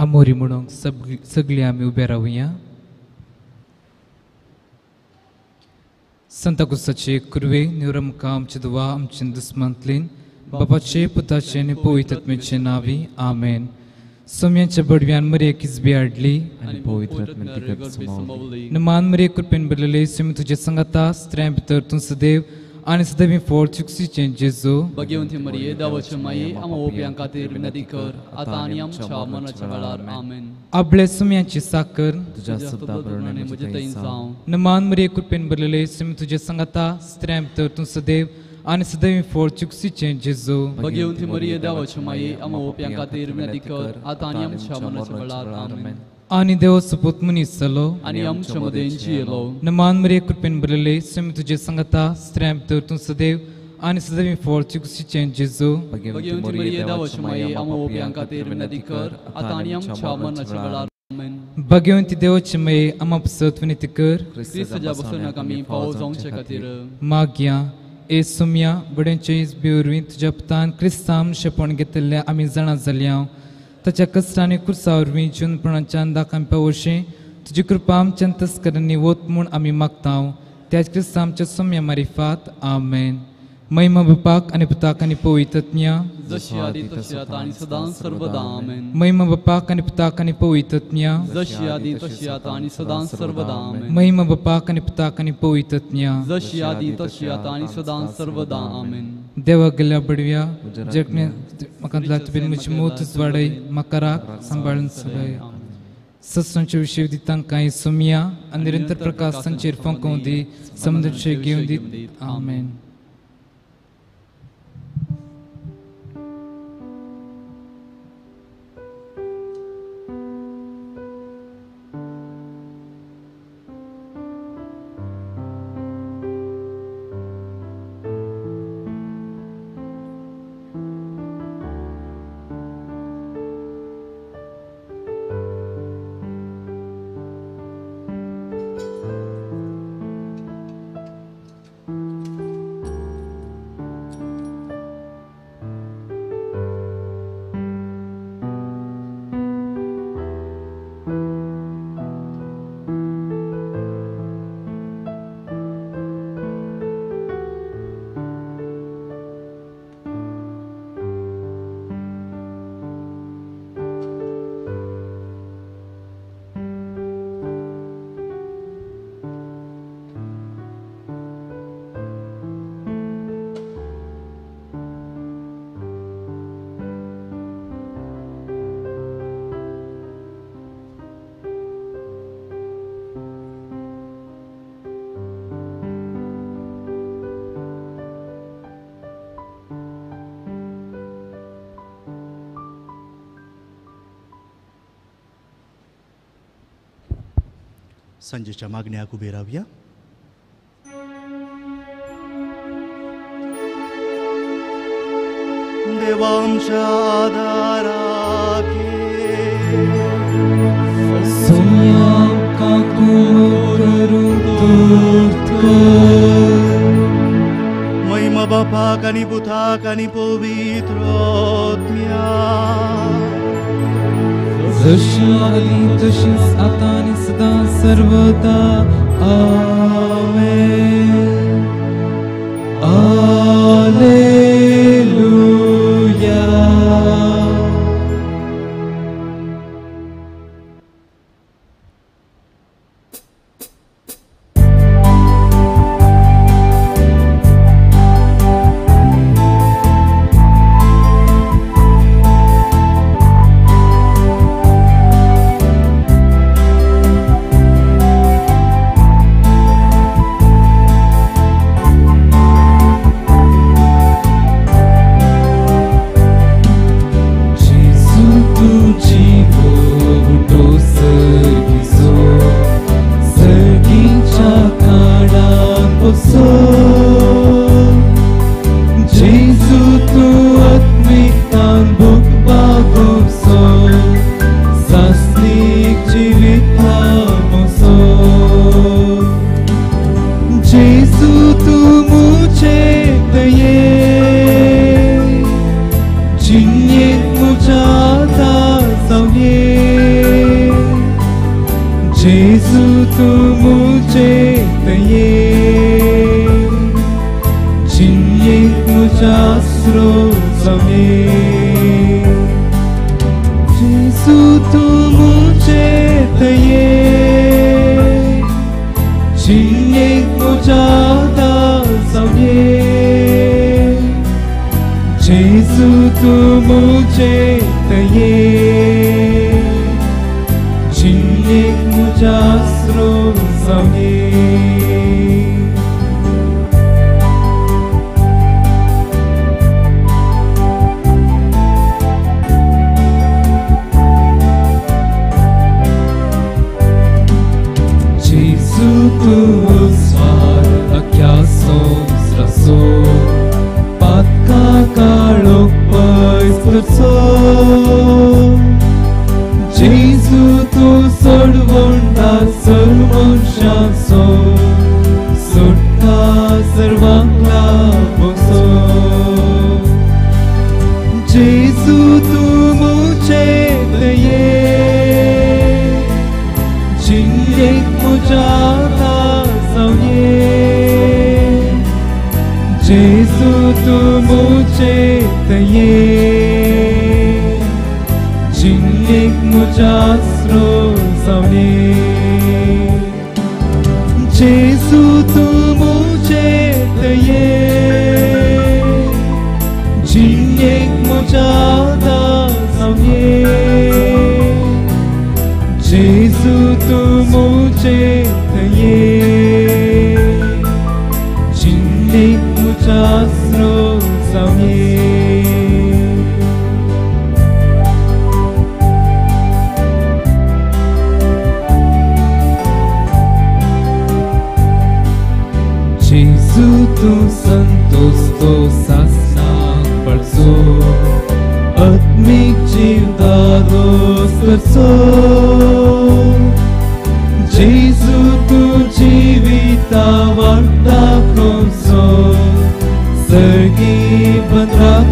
आमोरी म्हणूंक सगळीं आमी उबे रावया. संताकुसाचे कुरवे निवरमका आमचे दुवा आमचे दुस्मांतलीन बापाचे पुताचे आनी पवित्र आत्म्याचे नांवी आमेन. सोम्यांच्या बडव्यान मरिये किजबी हाडली आनी पवित्र आत्म्यान तिका समावली. मान मरिये कृपेन भरलेले स्वामी तुजे संगाता, स्त्रियां भितर तूं सदैव आनी सदैव फळ चुकसीचें जेजू. भगवंती मरिये देवाचे माये आमा ओप्यां खातीर विनंती कर आतां आनी आमच्या मरणाच्या वेळार आमेन. आपले सुम्यांची साकर तुज्या शब्दा प्रमाणे म्हजे थंय जावं. मान मरिये कृपेन भरलेले स्वामी तुजे संगाता, स्त्रियां भितर तूं सदैव आनी सदैव फळ चुकसीचें जेजू. भगवंती मरिये देवाचे माये आमा ओप्यां खातीर विनंती कर आतां आनी आमच्या मरणाच्या वेळार आमेन. आनी देव सुपूत मनीस जालो आनी आमच्या मदें जियेलो. मान मरिये कृपेन भरलेले स्वामी तुजे संगाता, स्त्रियां भितर तूं सदैव आनी सदैव फळ चुकसीचें जेजू. भगवंती मरिये देवाचे माये आमा ओप्यां खातीर विनंती कर आतां आनी आमच्या मरणाच्या वेळार आमेन. भगवंती देवाचे माये आमा पासत विनंती कर क्रिस्ताच्या बसवणाक आमी फावो जावचे खातीर. मागया ए सुम्या बड्यांचे इजबी वरवीं तुज्या पुतान क्रिस्तांव मनुष्यपण घेतिल्लें आमी जाणा जाल्या. ताच्या कश्टांनी कुर्सा वरवीं जिवनपणाच्या दाखां पावोवशें तुजी कृपा आमच्या तस्करांनी वत म्हूण आमी मागता. त्याच क्रिस्तांव आमच्या सोम्या मारिफात आमेन. महिमा बापाक आनी पुताक आनी पवित्र आत्म्या. जशी आदी तशी आतां आनी सदां सर्वदा आमेन. महिमा बापाक आनी पुताक आनी पवित्र आत्म्या. जशी आदी तशी आतां आनी सदां सर्वदा आमेन. महिमा बापाक आनी पुताक आनी पवित्र आत्म्या. जशी आदी तशी आतां आनी सदां सर्वदा आमेन. देवा गेल्या बडव्या जगणे म्हाका लागतबीन म्हजी मोत वाडय म्हाका राख सांबाळून चलय. सत्संचे विशय दितां कांय सुमया आनी निरंतर प्रकाश तांचेर फंकोवं दी, समुद्रचे घेवन दी आमेन. संजेच्या मागण्याक उबे रावया. देवा आमच्या आदाराक महिमा बापाक आनी पुताक आनी पवित्र आत्म्याक. जशी आदी तशीच आतां आनी सदां सर्वदा आमेन. आलेलुया. जिन्येत मुझा जावये। जावये। जेजू तूं म्हजे दये जिणेक म्हज्या आदार जावये। जेजू तूं म्हजे दये जिणेक म्हज्या आसरो जावये। जेजू तूं सोडवंता सर्व मनशांचो सुटका सर्वांक लाभोसो। जेजू तूं म्हजे दये जिणेक म्हज्या आदार जावये। जेजू तूं म्हजे दये जिणेक म्हज्या आसरो जावये। जेजू तूं म्हजे दये जिणेक म्हज्या आदार जावये। जेजू तूं म्हजे दये जिणेक म्हज्या आसरो जावये। जेजू तूं संतोष तो सासनाक पडचो आत्मीक जीव दादोस करचो। जेजू तूं जिविता वाडटा खोवचो सर्गी बंदराक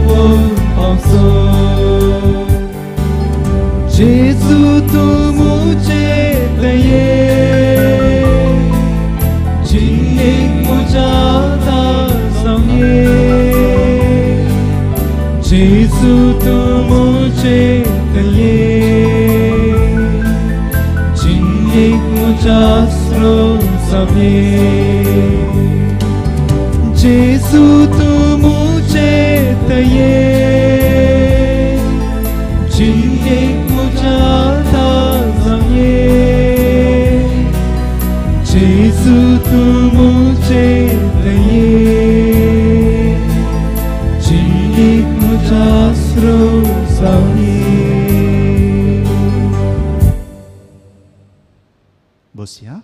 पावचो। जेजू तूं म्हजे दये जिणेक म्हज्या आदार जावये। जेजू तूं म्हजे दये जिणेक म्हज्या आसरो जावये। जेजू तूं म्हजे दये जिणेक म्हज्या आदार जावये। जेजू तूं म्हजे दये जिणेक म्हज्या आसरो जावये। बसया।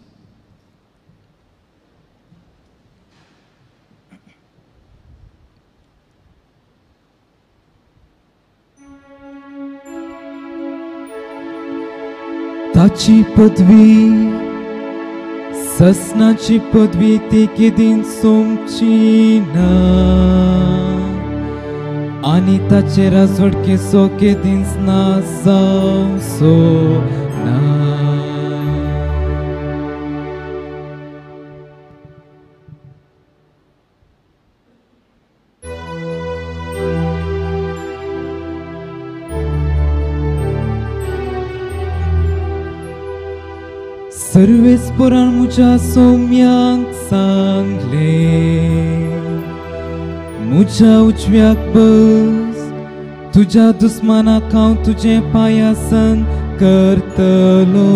ताची पदवी ससनाची पदवी ती केदीन सोमची ना आनी ताचे राजवटके सो केदींच ना जावचो ना। सर्वेस्परान म्हज्या सौम्यांक सांगलें म्हज्या उजव्याक बस तुज्या दुस्मानाक हांव तुजें पांयासन करतलो।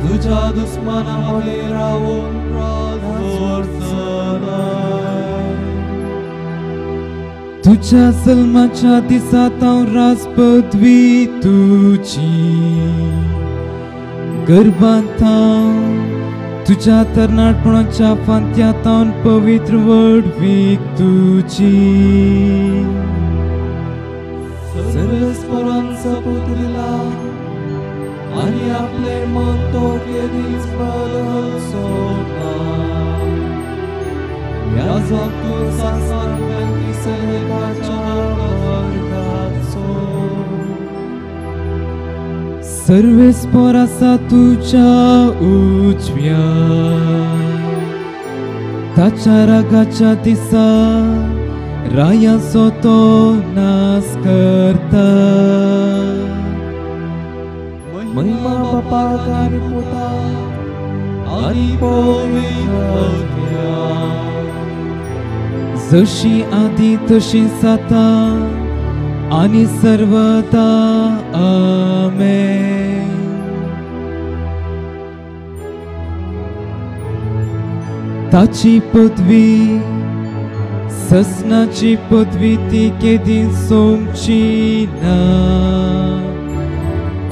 तुझ्या दुस्माना मदें रावून तुझ्या जल्माच्या दिसात हांव राजपदवी तुजी गर्भांत हांव तुझ्या तरणाटपणाच्या फांत्यांत हांव पवित्र व्हडवीक तुजी। सर्वेस्परान सपूत दिला आनी आपलें मन तो केदीच बदलचो ना। ह्या जगतूं संवसार मेल्किसेदेकाच्या वर्गाचो। सर्वेस्पोर आसा तुज्या उजव्या ताच्या रागाच्या दिसा रायाचो तो नास करता. महिमा बापाक आनी पुताक आनी पवित्र आत्म्याक, जशी आदी तशी जाता आनी सर्वदा. आमेन. ताची पदवी ससनाची पदवी ती केदी सोमची ना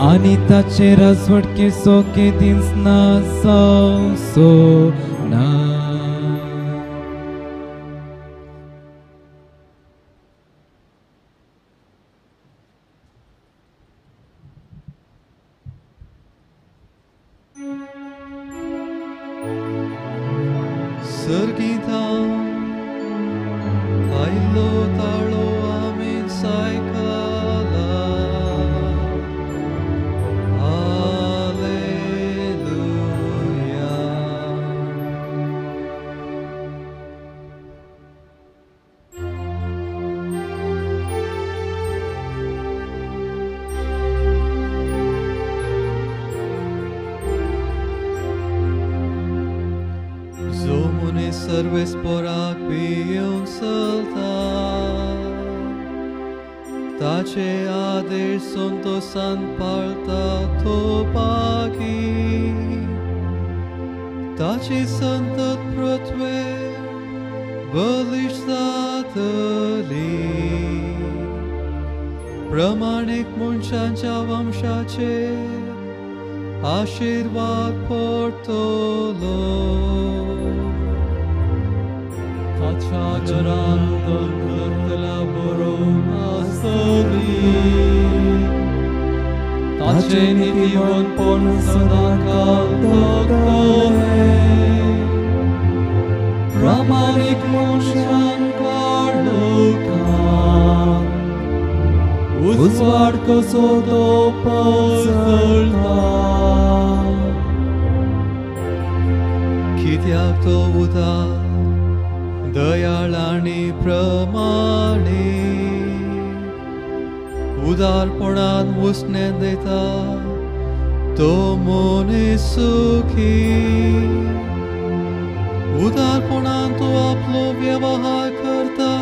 आनी ताचे राजवटकेचो केदीच ना जावचो ना. सर्गींतावन आयलो ताळो आमी सायकला. हालेलुया. जो मनीस सर्वेस्पोराक भियेवन चलता ताचे आदेश संतोसान पाळता तो पाकी. ताची संतत पृथ्वेर बलिश्ट जातली. प्रमाणीक मनशांच्या वंशाचेर आशिर्वाद पडटलो. ताच्या घरांत करतल्या बरोवन आसतली. ताचें नितीवंतपण सदांकाळ तगतलें. प्रामाणीक मनशांक लोकांक उजवाड कसो तो पसरता. कित्याक तो उदार दयाळ आनी प्रमाणीक, उदारपणान उसणें दिता तो मनीस सुखी. उदारपणान तो आपलो वेवहार करता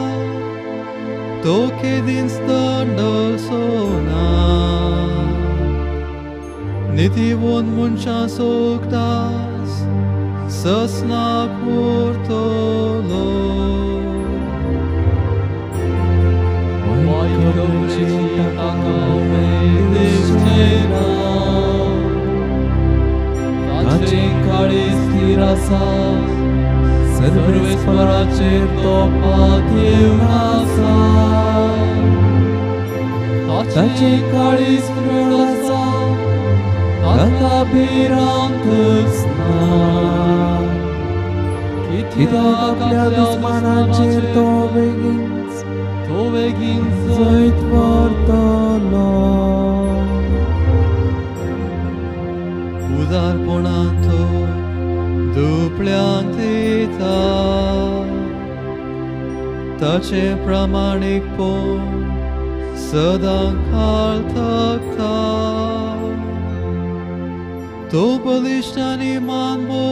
तो केदींच दंडसो ना. नितीवंत मनशां सोगदास ससनाक उरतलो. वायट करची ताका उमेद दिसचें ना. ताचें काळीज स्थीर आसा सर्वेस्पराचेर तो पातयेवन आसा. ताचें काळीज दृढ आसा ताका भिरांतच ना. कित्याक आपल्या दुस्मानाचेर तो बेगीन जैत व्हरतलो. उदारपणान तो दुबळ्यांक दिता ताचें प्रामाणीकपण सदां काळ तगता. तो बलिश्ट आनी मानवो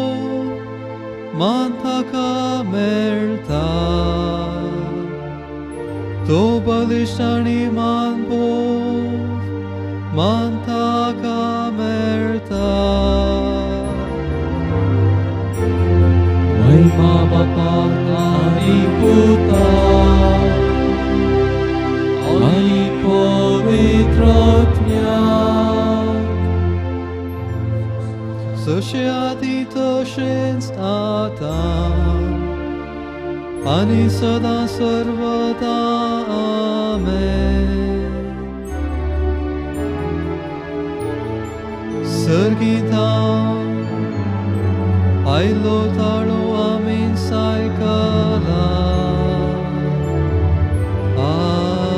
मान ताका मेळटा. तो बलिश्ट आनी मानवो मान ताका मेळटा. महिमा बापाक आनी पुताक आनी पवित्र आत्म्याक, जशें आदीं तशेंच आतां आनी सदां सर्वदा. आमेन. सर्गींतावन आयलो ताळो आमी सायकला.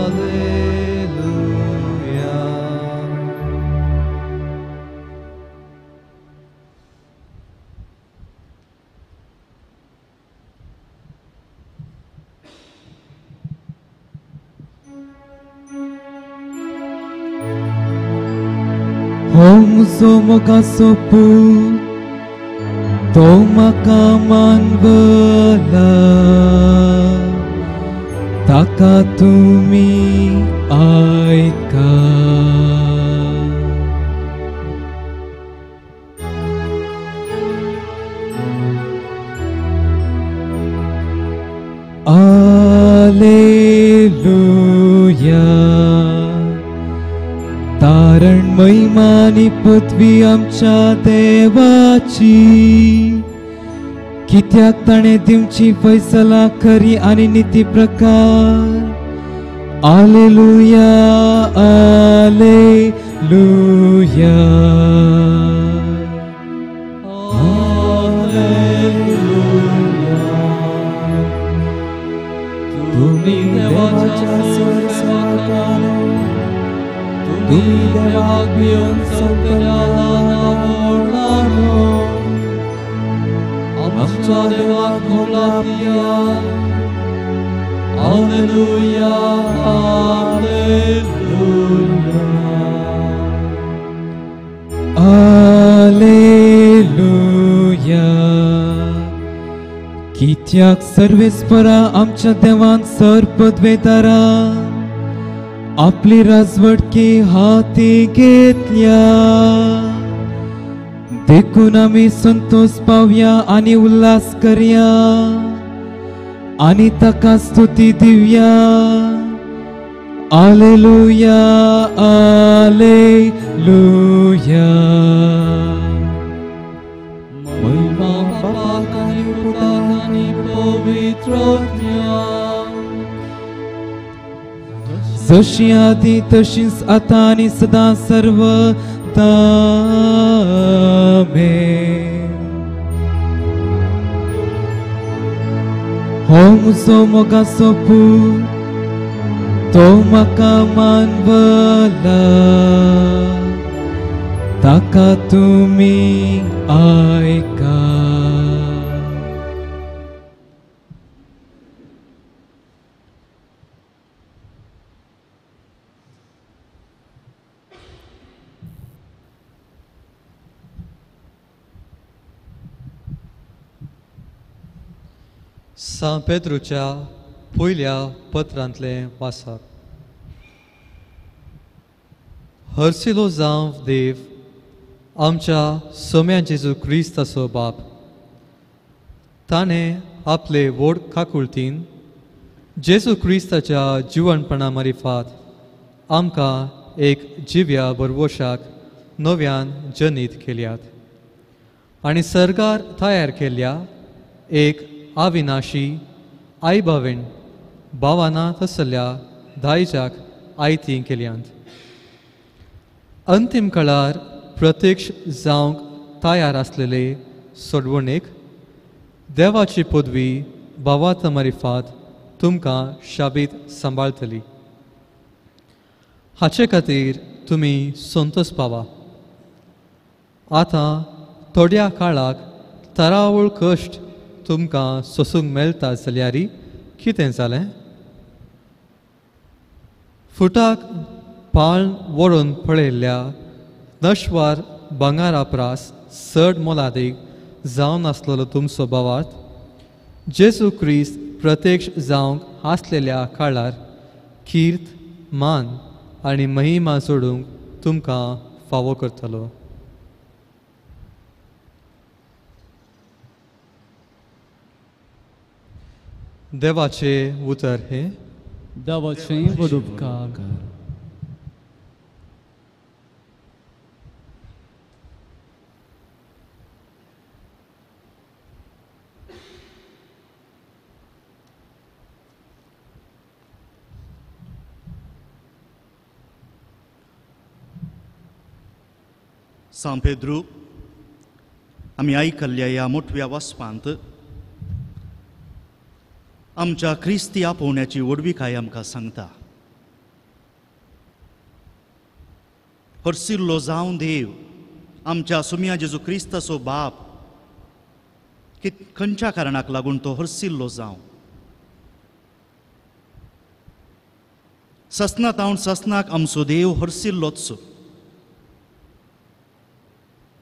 हालेलुया. म्हजो मोगाचो पूत, तो म्हाका मानवला, ताका तुमी आयका. आलेलुया. तारण महिमा आनी पदवी आमच्या देवाची, कित्याक ताणें दिवची फैसला खरी आनी निती प्रकार. आलेलुया, आलेलुया. तुमी देवाच्या सेवकांनो, तुमी देवाक भिवन चलतल्या ल्हाना-व्हडांनो, आमच्या देवाक मोलाप दिया. आलेलुया, आलेलुया. आलेलुया. कित्याक सर्वेस्परा आमच्या देवान सर पदवेदारा आपली राजवटकी हाती घेतल्या, देखून आमी संतोष पावया आनी उल्हास करया आनी ताका स्तुती दिवया. आलेलुया, आलेलुया. महिमा बापाक आनी पुताक आनी पवित्र आत्म्याक, जशी आदी तशीच आतां आनी सदां सर्वदा. आमेन. हो म्हजो मोगाचो पूत, तो म्हाका मानवला, ताका तुमी आयका. सांत पेद्रूच्या पयल्या पत्रांतलें वाचप. हर्सिलो जावं देव आमच्या सोम्या जेजू क्रिस्ताचो बाप, ताणें आपले व्हड काकुळतीन जेजू क्रिस्ताच्या जिवनपणा मारिफात आमकां एक जिव्या बरवशाक नव्यान जनीत केल्यात आनी सर्गार तयार केल्ल्या एक अविनाशी आईबावेन भावाना तसल्या दायजाक आयती केल्यांत. अंतीम काळार प्रत्यक्ष जावंक तयार आसलेले सोडवणेक देवाची पदवी भावात मारिफात तुमकां शाबीत सांबाळटली. हाचे खातीर तुमी संतोष पावा. आतां थोड्या काळाक तरावळ कश्ट तुमकां सोसूंक मेळटा जाल्यार कितें जालें? फुटाक पाळ वळून पळयल्ल्या नश्वार भांगरा प्रास चड मोलादीक जावन आसलेलो तुमचो भावार्थ जेजू क्रिस्त प्रत्यक्ष जावंक आसलेल्या काळार कीर्त मान आनी महिमा जोडूंक तुमकां फावो करतलो. देवाचें उतर हें. देवाचें व्हड उपकार. सांत पेद्रू, आमी आयकल्ल्या ह्या मोटव्या वाचपांत आमच्या क्रिस्ती आपोवण्याची व्हडविकाय आमकां सांगता. हरसिल्लो जावं देव आमच्या सुम्या जेजू क्रिस्ताचो बाप, की खंयच्या कारणाक लागून तो हरसिल्लो जावं. ससना तावन ससनाक आमचो देव हरसिल्लोच.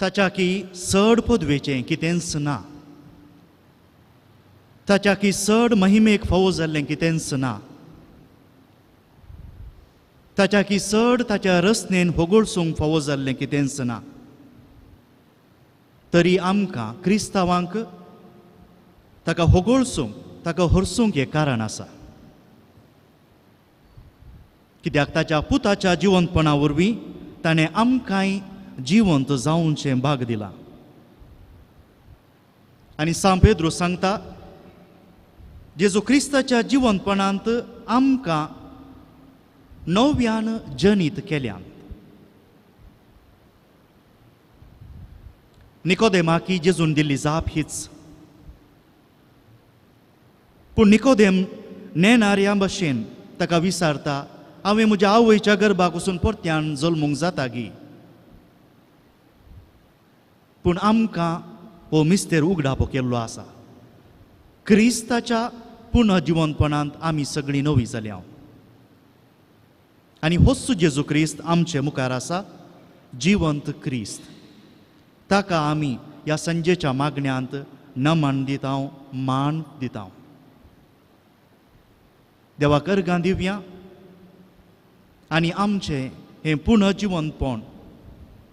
ताच्या की चड पदवेचें कितेंच ना, ताच्या की चड महिमेक फावो जाल्लें कितेंच ना, ताच्या की चड ताच्या रचनेन होगोळसूंक फावो जाल्लें कितेंच ना. तरी आमकां क्रिस्तांवांक ताका होगोळसूंक, ताका हरसूंक हें कारण आसा, कित्याक ताच्या पुताच्या जिवंतपणा वरवीं ताणें आमकांय जिवंत जावचें भाग दिलां. आनी सांत पेद्रू सांगता, जेजू क्रिस्ताच्या जिवंतपणांत आमकां नव्यान जनीत केल्यान. निकोदेमाकी जेजून दिल्ली जाप हीच. पूण निकोदेम नेणाऱ्या भशेन ताका विचारता, हांवें म्हज्या आवयच्या गर्भाक वचून परत्यान जल्मूंक जाता गी? पूण आमकां हो मिस्तेर उगडापो केल्लो आसा. क्रिस्ताच्या पुनर्जिवनपणांत आमी सगळीं नवी जाल्या आनी होच जेजू क्रिस्त आमचे मुखार आसा, जिवंत क्रिस्त. ताका आमी ह्या संजेच्या मागण्यांत नमन दिता, मान दिता. देवाक अर्गां दिवया आनी आमचें हें पुनर्जिवनपण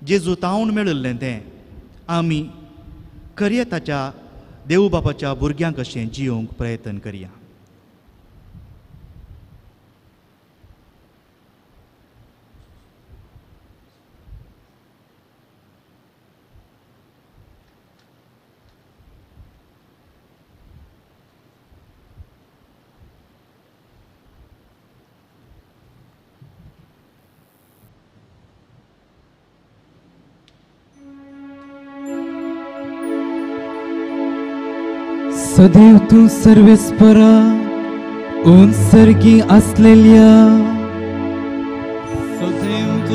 जेजू तावन मेळिल्लें तें आमी करया, ताच्या देव बापाच्या भुरग्यांक कशें जियोवंक प्रयत्न करया. सदैव तूं सर्वेस्परा उंचसर्गी आसलेल्या,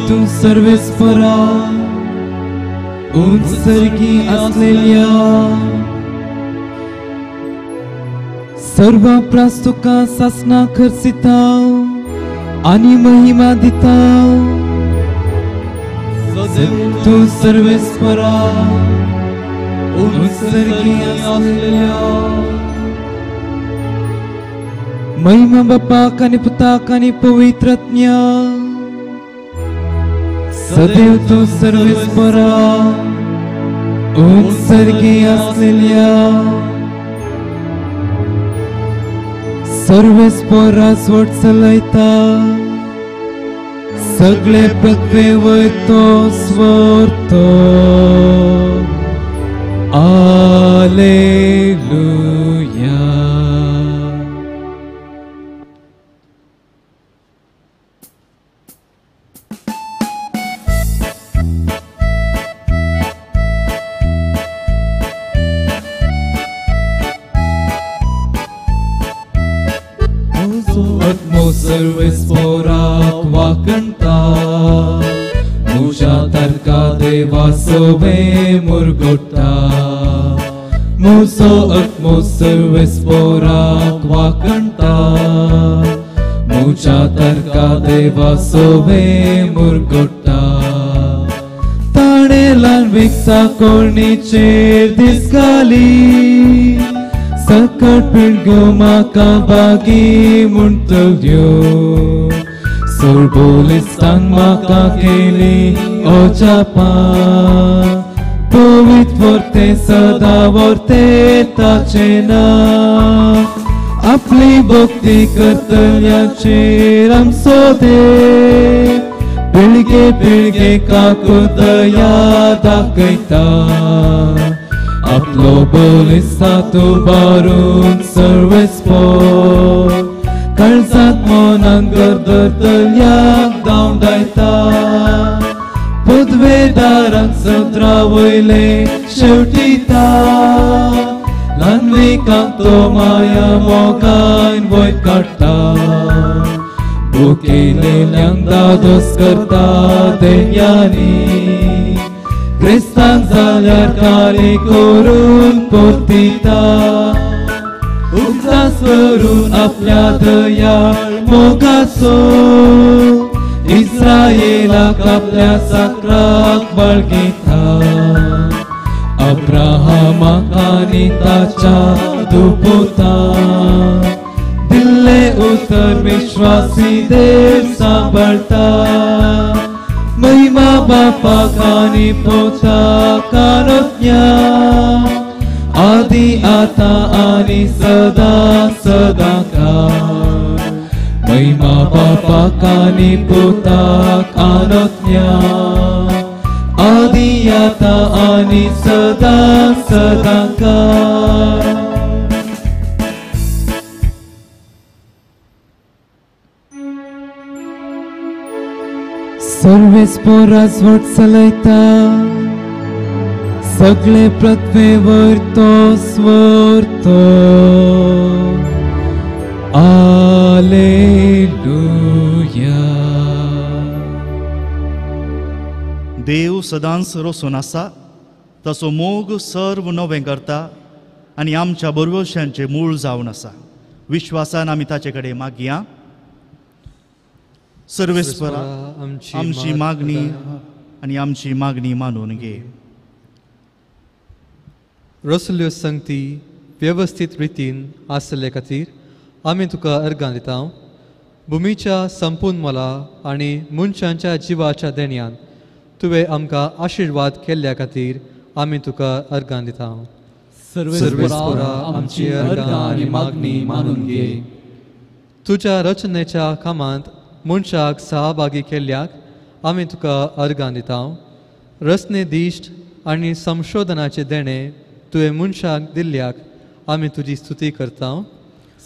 तूं सर्वेस्परा उंचसर्गी आसलेल्या, सर्व प्रास तुका सासना खर्चिता आनी महिमा दिता. तूं सर्वेस्परा उंचसर्गी आसलेल्या, महिमा बापाक आनी पुताक आनी पवित्र आत्म्या, सदैव तूं सर्वेस्परा उंचसर्गी आसलेल्या, सर्वेस्परा स्वट चलयता, सगळे पृथ्वे वयर तो स्वर्तो. आलेलुया. आत्मो सर्वेस्पराक वाकणता, म्हज्या तारका देवा सोबे मुरगोटा. म्हजो आत्मो सर्वेस्पराक वाकणता, म्हज्या तारका देवा सोबे मुरगोटा. ताणें ल्हान विकसा कोणीचेर दीस घाली, सकट पिळग्यो म्हाका बागी म्हणटल्यो. सोरबोलिस्तान म्हाका केली अजापां, पवित्र वर्ते सदा वर्ते ताचें नांव. आपली भक्ती करतल्याचेर आमचो देव पिळगे पिळगे काकू दया दाखयता. आपलो बलिस्ता तूं बारून सर्वेस्पर, काळजांत मनान गर्दतल्याक धांवडायता. पदवेदारांक सदरा वयले शेवटिता, ल्हानविकांक तो माया मोगान वयर काडटा. भुकेलेल्यांक दादोस करता देण्यांनी, क्रिस्तांक जाल्यार काली करून परतिता. उगडास करून आपल्या दयाळ मोगाचो, इस्रायेलाक आपल्या साकराक बाळगिता. अब्राहमाक आनी ताच्या दुपुता दिल्ले उतर विश्वासी देव सांबाळता. महिमा बापाक आनी पुताक आनी आदी आता आनी सदा सदा काळ. महिमा बापाक आनी पुताक आनी आदी आता आनी सदा सदा काळ. सर्वेस्पोरा राजवट चलयता, सगळे पृथ्वेवर तो स्वरतो. आलेलुया. देव सदांच रोसून आसा, तसो मोग सर्व नवें करता आनी आमच्या बरवशांचें मूळ जावन आसा. विश्वासान आमी ताचे कडेन मागया. सर्वेस्परा आमची मागणी आनी आमची मागणी मानून घे. रसल्यो संगती वेवस्थीत रितीन आसले खातीर आमी तुका अर्गां दिता. भुमीच्या संपूर्ण मला आनी मनशांच्या जिवाच्या देण्यान तुवें आमकां आशिर्वाद केल्ल्या खातीर आमी तुका अर्गां दिता. सर्वेस्परा आमची अर्गां आनी मागणी मानून घे. तुज्या रचनेच्या कामांत मनशाक सहभागी केल्ल्याक आमी तुका अर्गां दिता. रचने दिश्ट आनी संशोधनाचें देणें तुवें मनशाक दिल्ल्याक आमी तुजी स्तुती करता.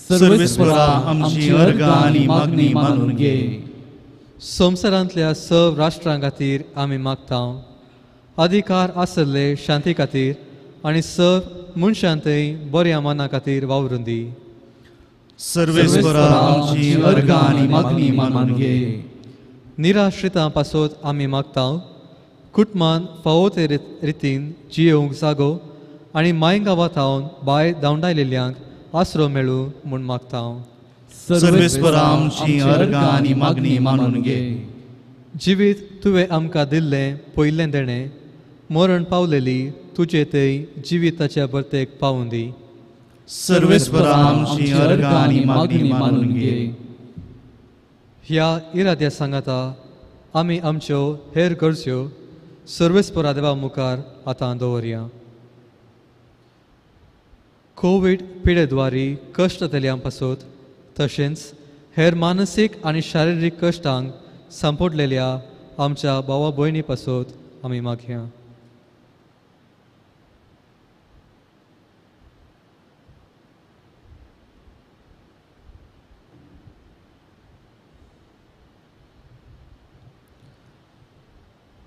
सर्वेस्परा आमची अर्गां आनी मागणी मानून घे. संवसारांतल्या सर्व राष्ट्रां खातीर आमी मागता. अधिकार आसले शांती खातीर आनी सर्व मनशांतय बऱ्या मना खातीर वावरून दी. सर्वेस्परा आमची अर्गां आनी मागणी मानून घे. निराश्रितां पासत आमी मागता. कुटुंबान फावो ते रितीन जियेवंक जागो आनी मायगांवा थावन भायर धांवडायलेल्यांक आसरो मेळूं म्हूण मागता. सर्वेस्परा आमची अर्गां आनी मागणी मानून घे. जिवीत तुवें आमकां दिल्लें पयलें देणें मरण पावलेली तुजे थंय जिविताच्या भरतेक पावूं दी. सर्वेस्परा आमची अर्गां आनी मागणी मानून घे. ह्या इराद्या सांगाता आमी आमच्यो हेर गरज्यो सर्वेस्परा देवा मुखार आतां दवरया. कोवीड पिडेद्वारी कश्ट जाल्ल्यां पासत तशेंच हेर मानसीक आनी शारिरीक कश्टांक सांपडलेल्या आमच्या भावा भयणी पासत आमी मागया.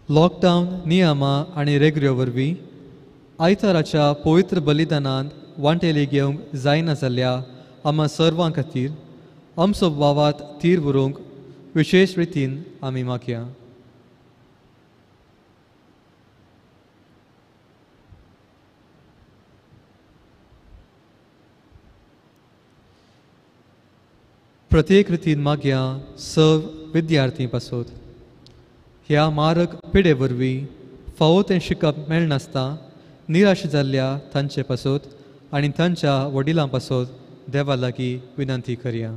लॉकडावन नियमां आनी रेगऱ्यो वरवीं आयताराच्या पवित्र बलिदानांत वांटेली घेवंक जायना जाल्ल्या आमकां सर्वां खातीर आमचो वावात तीर व्हरूंक विशेश रितीन आमी मागया. प्रत्येक रितीन मागया सर्व विद्यार्थी पासत. ह्या मारक पिडे वरवीं फावो तें शिकप मेळनासता निराश जाल्ल्या तांचे पासत आनी तांच्या वडिलां पासत देवा लागीं विनंती करया.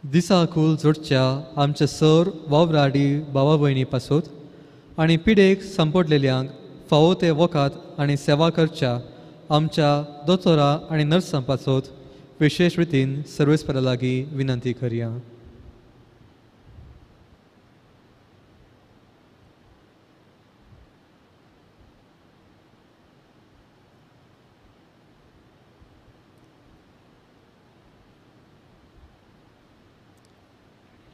दिसाकूल जोडच्या आमच्या सर वावराडी भावा भयणी पासत आनी पिडेक सांपडलेल्यांक फावो ते वखद आनी सेवा करच्या आमच्या दोतोरा आनी नर्सां पासत विशेश रितीन सर्वेस्परा लागीं विनंती करया.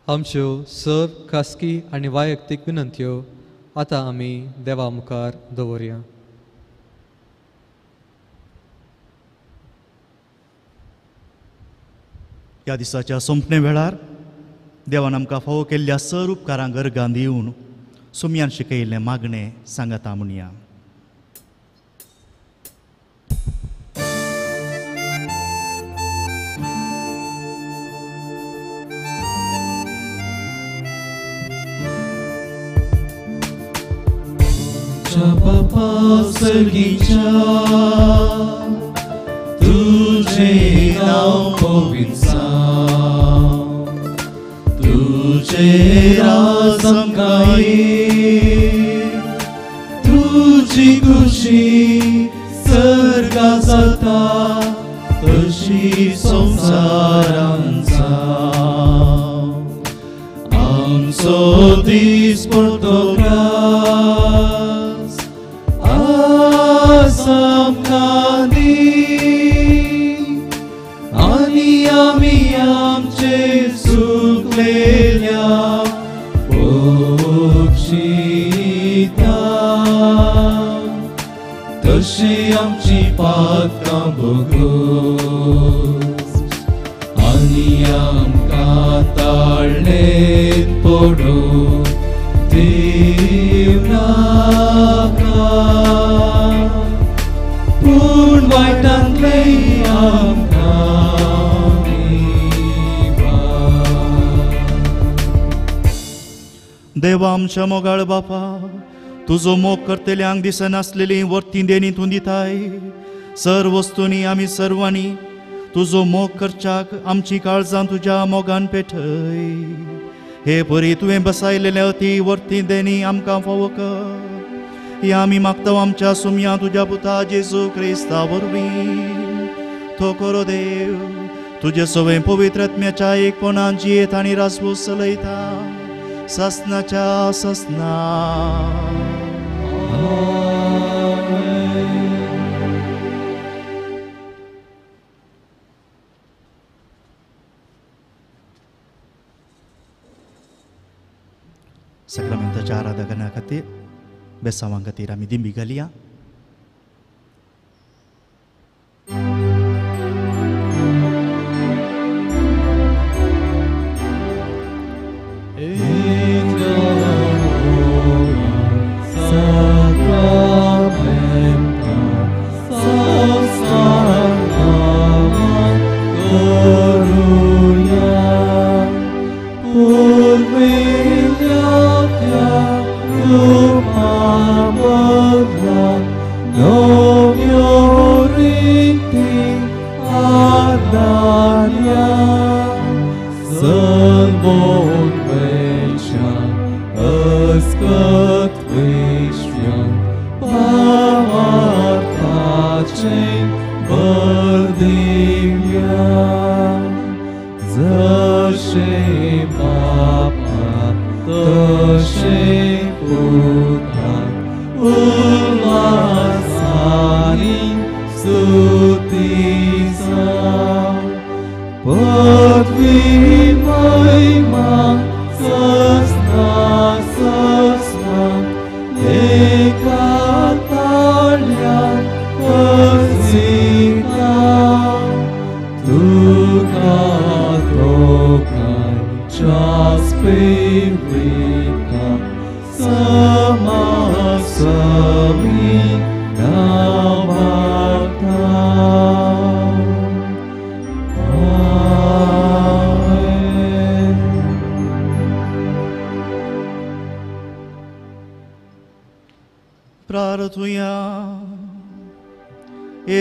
आमच्यो सर्व खासगी आनी वैयक्तीक विनंत्यो आतां आमी देवा मुखार दवरया. ह्या दिसाच्या सोंपणे वेळार देवान आमकां फावो केल्ल्या सर उपकारांक अर्गां दिवन सुमयान शिकयिल्लें मागणें सांगाता म्हणया. आमच्या बापा सर्गीच्या तुझे नाव पवित्र जावं, तुझे राज आमकां ये, तुजी खुशी सर्गा जाता तशी संवसारान जावं. आमचो दीस पडतो ग्रास आज आमकां दी, आनी आमी आमचे चुकलेल्या बक्षिता तशी आमची पातकां भोगोस, आनी आमकां ताळ्ळेंत पडूं दिवनाका, पूण वायटांतलें आमकां निवार. देवा आमच्या मोगाळ बापा, तुजो मोग करतल्यांक दिसनासलेली वर्ती देणी तूं दिताय. सर वस्तूंनी आमी सर्वांनी तुजो मोग करच्याक आमची काळजां तुज्या मोगान पेटय. हे परी तुवें बसायलेल्या अती वर्ती देणी आमकां फावो कर. ही आमी मागता आमच्या सुमया तुज्या पुता जेजू क्रिस्ता वरवीं. तो करो देव तुजे सवें पवित्र आत्म्याच्या एकपणान जियेत आनी रासवूस चलयता ससनाच्या ससना. साक्रामेंताच्या आराधना खातीर बेसावां खातीर आमी दिंबी घालया.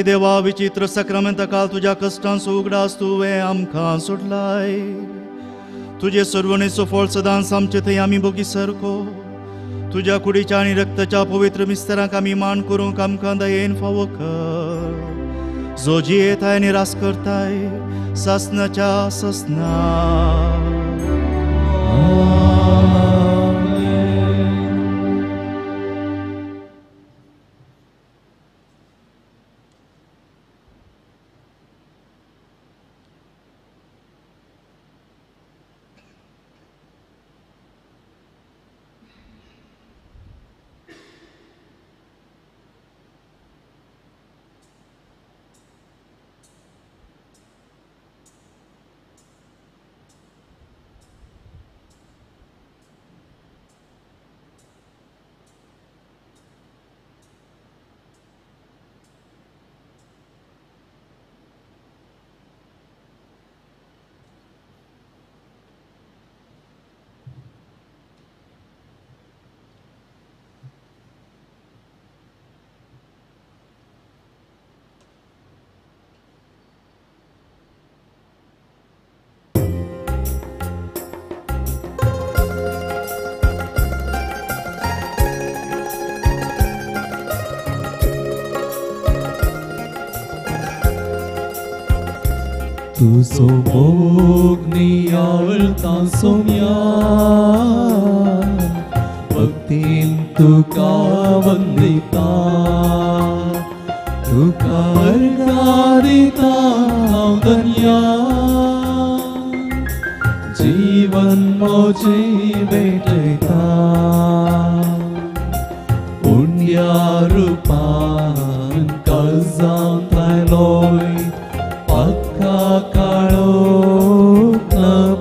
देवा विचित्र साक्रामेंता काल तुज्या कश्टांचो उगडास तुवें आमकां सोडलाय. तुजे सर्वणेचो फळ सदांच आमचे थंय आमी भोगी सारको. तुज्या कुडीच्या आनी रक्ताच्या पवित्र मिस्तरांक आमी मान करूंक आमकां दयेन फावो कर. जो जियेताय आनी रास करताय सासनाच्या सासना. तुजो मोग नियाळता सोम्या भक्तीन तुका वंदिता तुका अर्घां दिता हांव धन्या जीवन म्हजें भेटयता पुण्या रुपान काळजांत आयलोय पक्का काळो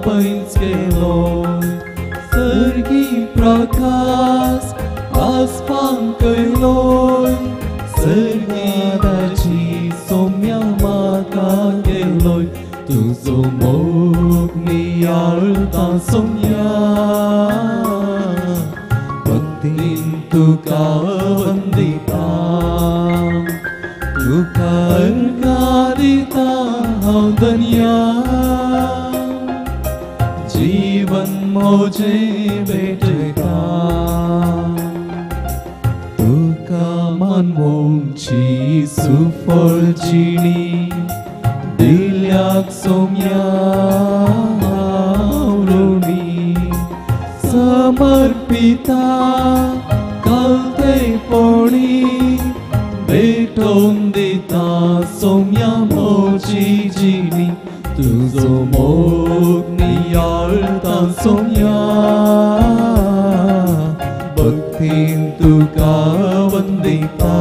पैंच केलोय सर्गी प्रकाश आसपांक कयलोय सर्गी ताची सोम्या म्हाका केलोय तुजो मोग नियाळता सोम्या भक्तीन तुका वंदिता तुका अर्घां दिता हांव धन्या जीवन म्हजें भेटयता तुका मानवची सुफळ जिणी दिल्याक सोम्या ऋणी समर्पिता कालतेपणी भेटोवन दिता सोम्या म्हजी जिणी तुजो मोग नियाळता सोम्या भक्तीन तुका वंदिता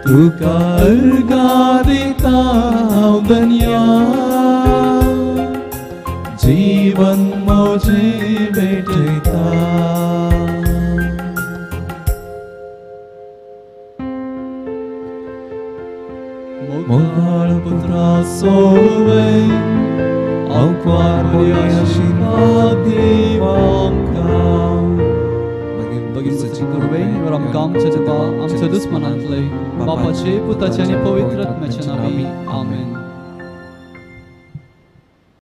तुका अर्घां दिता हांव धन्या जीवन म्हजें भेटयता. मोगाळ पुत्रा सोवे आंकवार आशिर्वाद दीव आमकां. बेगीन सची कुरबे आमकां आमच्या दिता आमच्या दुस्मनांतले बापाचे पुताचे आनी पवित्र आत्म्याचे